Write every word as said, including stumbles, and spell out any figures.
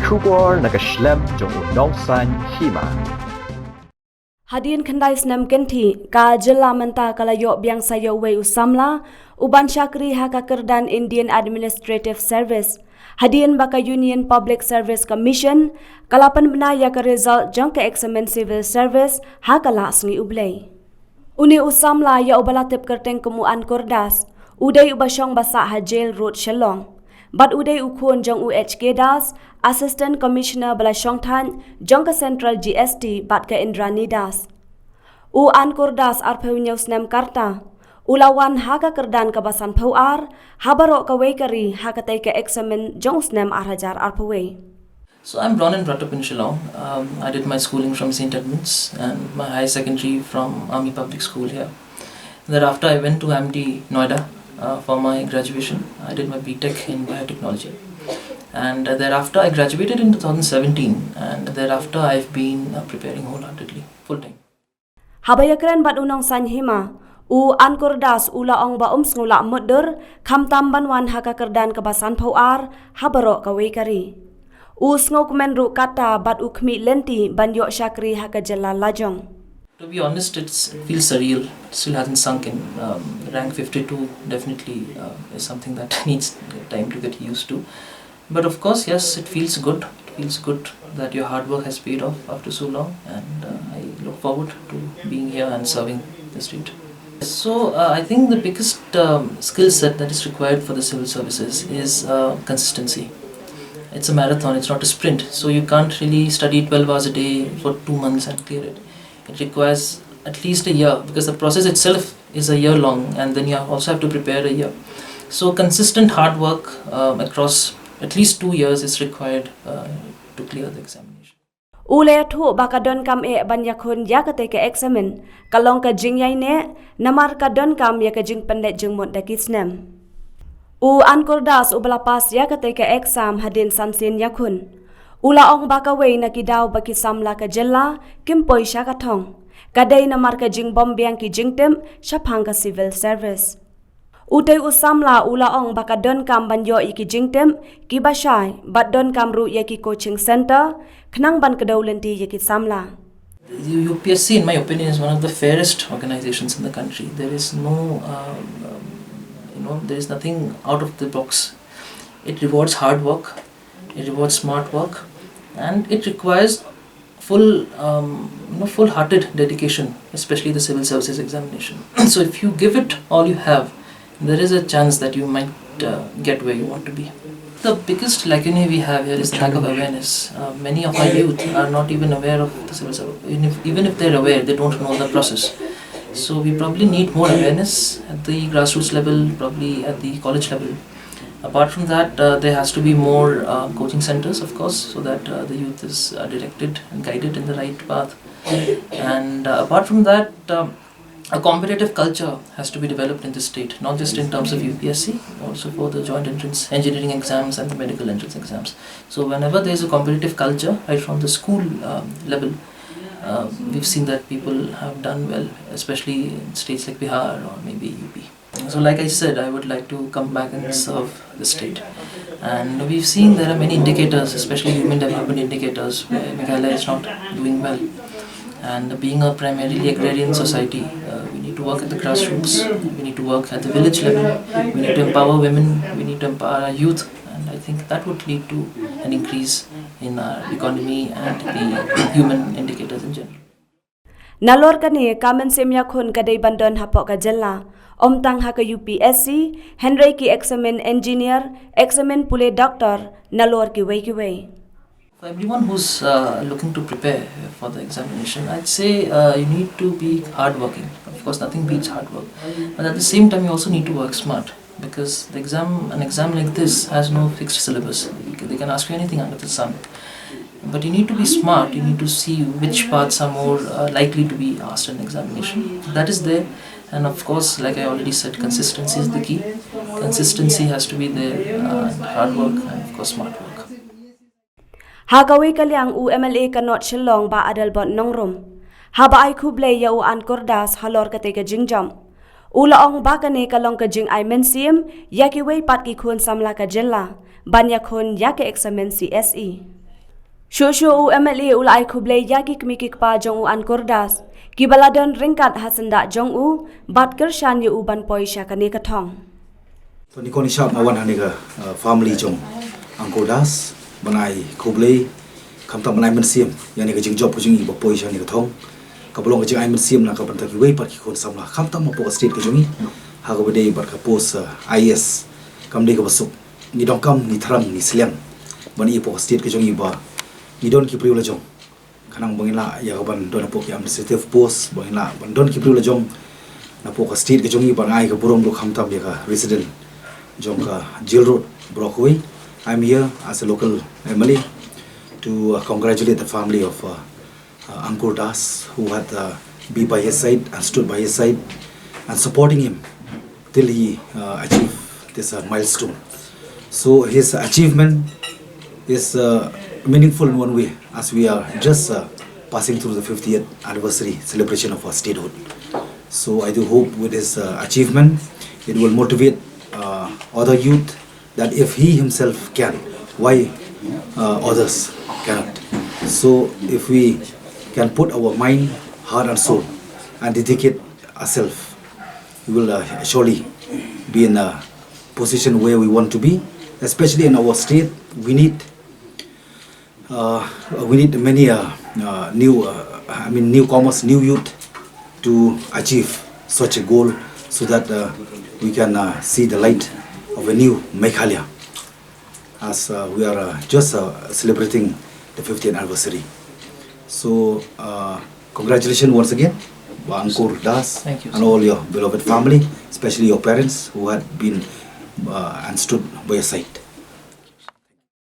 Khubor na ka shlem jong u Nongsaiñ Hima. Hadien khyndai snem kynthih, ka jylla mynta ka la ïoh biang sa ïa uwei u samla u ban shakri ha ka kyrdan Indian Administrative Service, hadien ba ka Union Public Service Commission ka la pynbna ïa ka result jong ka eksamin Civil Service ha ka la sngi U Blei. Une u samla ïa uba la tip kyrteng kum u Ankur Das, u dei uba shong ba sah ha Jail Road, Shillong. Bad u dei u khun jong u H K Das, Assistant Commissioner ba la shong thaiñ jong ka Central G S T bad ka Indrani Das. U Ankur Das, arphew hynñiew snem ka rta, u la wan ha ka kyrdan kaba sanphew ar ha baroh kawei ka ri ha katei ka eksamin jong u snem ar hajar arphew wei. So I'm born and brought up in Shillong. Um, I did my schooling from Saint Edmund's and my higher secondary from Army Public School here. Thereafter, I went to I M T Noida uh, for my graduation. I did my B Tech in biotechnology. And uh, thereafter, I graduated in two thousand seventeen, and thereafter, I've been uh, preparing wholeheartedly, full time. Haba ïakren bad u Nongsaiñ Hima, u Ankur Das u la ong ba um sngew lah mutdur khamtam ban wan ha ka kyrdan kaba sanphew ar ha baroh kawei ka ri. U sngewkmen ruh kata bad u khmih lynti ban ïoh shakri ha ka jylla lajong. To be honest, it's, it feels surreal. It still hasn't sunk in. Um, rank fifty-two definitely uh, is something that needs time to get used to. But of course, yes, it feels good. It feels good that your hard work has paid off after so long, and uh, I look forward to being here and serving the state. So, uh, I think the biggest um, skill set that is required for the civil services is uh, consistency. It's a marathon, it's not a sprint. So, you can't really study twelve hours a day for two months and clear it. It requires at least a year because the process itself is a year long, and then you also have to prepare a year. So, consistent hard work um, across at least two years is required uh, to clear the examination. U la ïathuh ba ka donkam eh ban ïakhun ïa katei ka eksamin ka long ka jingïaineh, namar ka donkam ïa ka jingpynleit jingmut da ki snem. U Ankur Das uba la pass ïa katei ka exam hadien san sien ïakhun, u la ong ba kawei na ki daw ba ki samla ka jylla kim poi sha ka thong ka dei namar ka jingbym biang ki jingtip shaphang ka civil service. Utei u samla u la ong ba ka donkam ban ïoh ïa ki jingtip kiba shai bad donkam ruh ïa ki coaching centre khnang ban kdew lynti ïa ki samla. The U P S C, in my opinion, is one of the fairest organizations in the country. There is no, um, um, you know, there is nothing out of the box. It rewards hard work, it rewards smart work, and it requires full, um, you know, full-hearted dedication, especially the civil services examination. So if you give it all you have, there is a chance that you might uh, get where you want to be. The biggest lacunae we have here is the lack of awareness. Uh, many of our youth are not even aware of the civil service. Even if, even if they're aware, they don't know the process. So we probably need more awareness at the grassroots level, probably at the college level. Apart from that, uh, there has to be more uh, coaching centers, of course, so that uh, the youth is uh, directed and guided in the right path. And uh, apart from that, um, a competitive culture has to be developed in the state, not just in terms of U P S C, also for the joint entrance engineering exams and the medical entrance exams. So whenever there is a competitive culture, right from the school um, level, uh, we've seen that people have done well, especially in states like Bihar or maybe U P. So, like I said, I would like to come back and serve the state. And we've seen there are many indicators, especially human development indicators, where Meghalaya is not doing well. And being a primarily agrarian society, uh, we need to work at the grassroots, we need to work at the village level, we need to empower women, we need to empower our youth, and I think that would lead to an increase in our economy and the human indicators in general. Nalor kane ka mynsiem ïakhun ka dei ban don hapoh ka jylla, ym tang ha ka U P S C, hynrei ki eksamin engineer, eksamin pule doctor, nalor kiwei kiwei. For everyone who's uh, looking to prepare for the examination, I'd say uh, you need to be hardworking. Of course, nothing beats hard work. But at the same time, you also need to work smart because the exam, an exam like this, has no fixed syllabus. They can ask you anything under the sun. But you need to be smart. You need to see which parts are more uh, likely to be asked in examination. That is there. And of course, like I already said, consistency is the key. Consistency has to be there, uh, and hard work, and of course, smart work. Ha kawei ka liang, u M L A ka North Shillong, Bah Adelbert Nongrum, haba ai khublei ïa u Ankur Das halor katei ka jingjop, u la ong ba kane ka long ka jingai mynsiem ïa kiwei pat ki khun samla ka jylla ban ïakhun ïa ka eksamin C S E. Shuh shuh u M L A u la ai khublei ïa ki kmie ki kpa jong u Ankur Das, kiba la don ryngkat ha syndah jong u, bad kyrshan ïa u ban poi sha kane ka thong. To, nyngkong nyngshap nga wan ha kane ka, uh, family jong Ankur Das ban ai khublei, khamtam ban ai mynsiem ïa kane ka jingjop ka jong i ba poi sha kane ka thong. Kaba long ka jingai mynsiem na ka bynta kiwei pat ki khun samla, khamtam hapoh ka state ka jong i, ha kaba dei bad ka post, uh, I A S. Kam dei kaba suk. Ngi donkam, ngi thrang, ngi slem ban ïoh post ka state ka jong i ba ngi don ki briew la jong. Khnang ba ngin lah ïa ka ban don hapoh ki administrative post, ba ngin lah ban don ki briew la jong napoh ka state ka jong i, ba nga ai ka burom ruh khamtam ïa ka resident jong ka Jail Road, Brockway. I'm here as a local M L A to, uh, congratulate the family of, uh, uh, Ankur Das, who had, uh, be by his side and stood by his side and supporting him till he, uh, achieved this, uh, milestone. So his achievement is, uh, meaningful in one way, as we are just, uh, passing through the fiftieth anniversary celebration of our statehood. So I do hope with his, uh, achievement, it will motivate, uh, other youth that if he himself can, why, uh, others cannot? So if we can put our mind, heart and soul and dedicate ourselves, we will, uh, surely be in a position where we want to be, especially in our state. We need, uh, we need many, uh, uh, new, uh, I mean, newcomers, new youth to achieve such a goal, so that, uh, we can, uh, see the light of a new Meghalaya, as, uh, we are, uh, just, uh, celebrating the fiftieth anniversary. So, uh, congratulations once again, Bah Ankur Das, Thank you, and sir. All your beloved family, especially your parents who had been, uh, and stood by your side.